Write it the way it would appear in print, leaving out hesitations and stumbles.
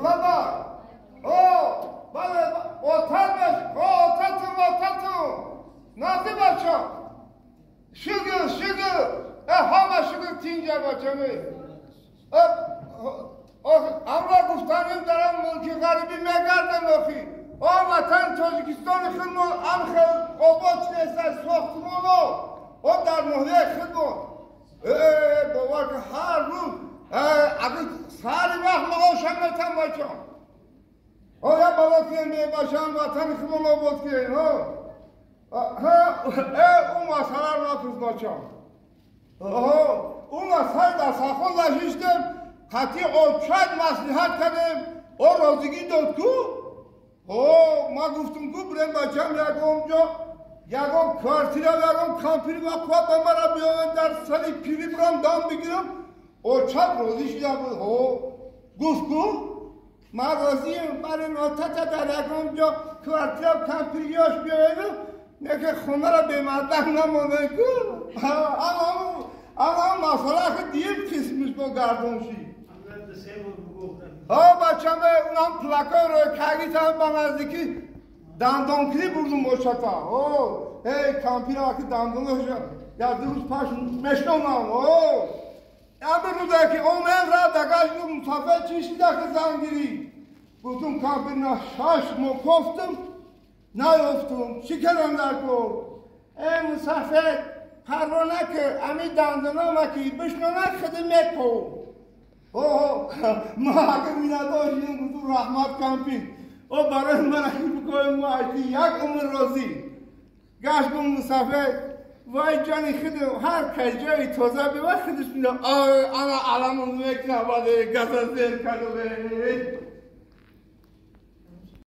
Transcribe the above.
Лаба, о, бале, отамеш, о, отатум, отатум. Нази бачам. Шугр, шугр. Э, ҳама шугр тинҷа бачаме. Амра гуфтаним дарам мулки ғарибӣ мегардем охи. О, ватан Тоҷикистони худмон амхел обод неста сохтмоно. О, дар ноҳияи худмон. Э, бовар ки ҳар рӯз агар сари вақт маошам метам бачам. О, я бало кунем мебашам ватани худмон обод кунем. Ҳа, э, ӯ масъаларо напурс бачам. Ӯ масъала дар сархон лашиштем, қатъи очак маслиҳат кардем, о розигӣ дод ку. О, ман гуфтум ку бирем бачам ягон ҷо, ягон квартира, ягон кампири ба қувват ба мара биёвен дар сари пирӣ бирам дам бигирам. Очак розӣ шуда буд. О, гуфт ку ман розием бари нотата дар ягон ҷо квартира кампири ёш биёвену неки хонаро бемардак намонем ку. Ама масъала ки дим қисмиш бо гардон шид. Ҳо бачаме, унам плакаи рӯйкагитам ба наздикӣ дандонкунӣ бурдум бошата. О, эй кампира ки дандонаша як ду рӯз паш мешнонам. О, ами рӯзе ки омем рафт агаш мусафир чӣ шида ки занг гирифт. Гуфтум кампир на шаш моҳ кофтум, наёфтум. Чӣ кардам дар кор? Э мусафир парво накар, ами дандонама ки бишнонак худи меков. О, ма агар миннатдор шудем, гуфтум раҳмат кампир. О, барои ман аки бикоем мо айти як умр розӣ. Гашт гум мусафир, вай ҷони худу ҳар кас ҷои тоза бива худаш мина ана аламон мекунад, баъд газа зер карду.